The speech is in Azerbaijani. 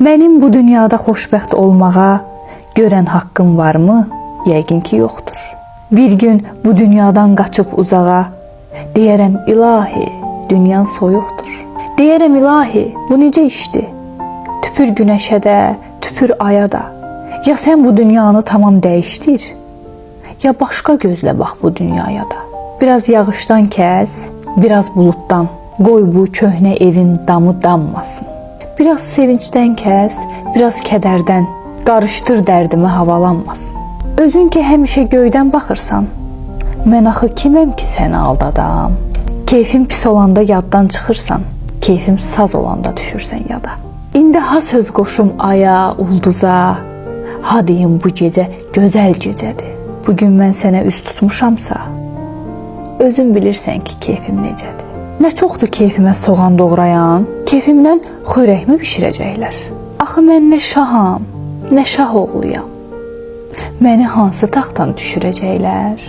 Mənim bu dünyada xoşbəxt olmağa görən haqqım varmı? Yəqin ki, yoxdur. Bir gün bu dünyadan qaçıb uzağa deyərəm ilahi, dünyan soyuqdur. Deyərəm ilahi, bu necə işdir? Tüpür günəşə də, tüpür aya da. Ya sən bu dünyanı tamam dəyişdir, ya başqa gözlə bax bu dünyaya da. Biraz yağışdan kəs, biraz buluddan. Qoy bu köhnə evin damı dammasın. Biraz sevincdən kəs, biraz kədərdən. Qarışdır dərdimə havalanmasın. Özün ki həmişə göydən baxırsan. Mən axı kiməm ki səni aldadam? Keyfim pis olanda yaddan çıxırsan, keyfim saz olanda düşürsən yada. İndi ha söz qoşum aya, ulduza, ha deyim bu gecə gözəl gecədir. Bu gün mən sənə üz tutmuşamsa, özün bilirsən ki, keyfim necədir. Nə çoxdur keyfimə soğan doğrayan, keyfimdən xörəkmi bişirəcəklər? Axı mən nə şaham, nə şah oğluyam. Məni hansı taxtdan düşürəcəklər?